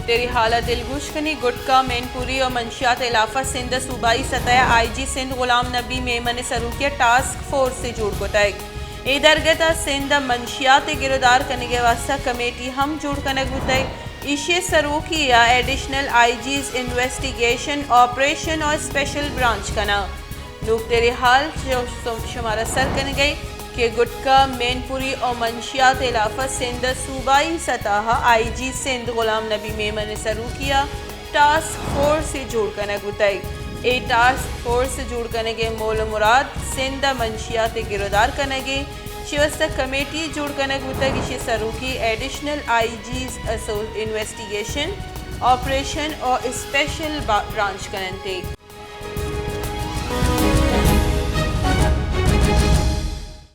تیری حال ءَ دلگوش کنی، گٹکا، مینپوری ءُ منشیات ءِ ہلاف ءَ سندھ ءِ صوبائی سطح ءَ آئی جی سندھ غلام نبی میمن ءِ سروکی ءَ ٹاسک فورسے جوڑ کتگ۔ اے درگت ءَ سندھ ءَ منشیات ءِ گرودار کنگ ءِ واستہ کمیٹی ہم جوڑ کنگ بوتگ۔ ایشی ءِ سروکی ءَ additional I Gs investigation, operation ءُ اسپیشل برانچ کناں۔ نوکتریں حال شو-، شو-، شمارا سر کنگئی کہ گٹکا، مینپوری ءُ منشیات ءِ ہلاف ءَ سندھ ءِ صوبائی سطح ءَ آئی جی سندھ غلام نبی میمن ءِ سروکی ءَ ٹاسک فورسے جوڑ کنگ بوتگ۔ اے ٹاسک فورس جوڑ کنگ ءِ مول ءُ مراد سندھ ءَ منشیات ءِ گرودار کنگ ءَ، چہ واستہ کمیٹی جوڑ کنگ بوتگ، ایشی ءِ سروکی ایڈیشنل آئی جیز اسو-، انویسٹیگیشن، آپریشن ءُ اسپیشل با-، برانچ کننت۔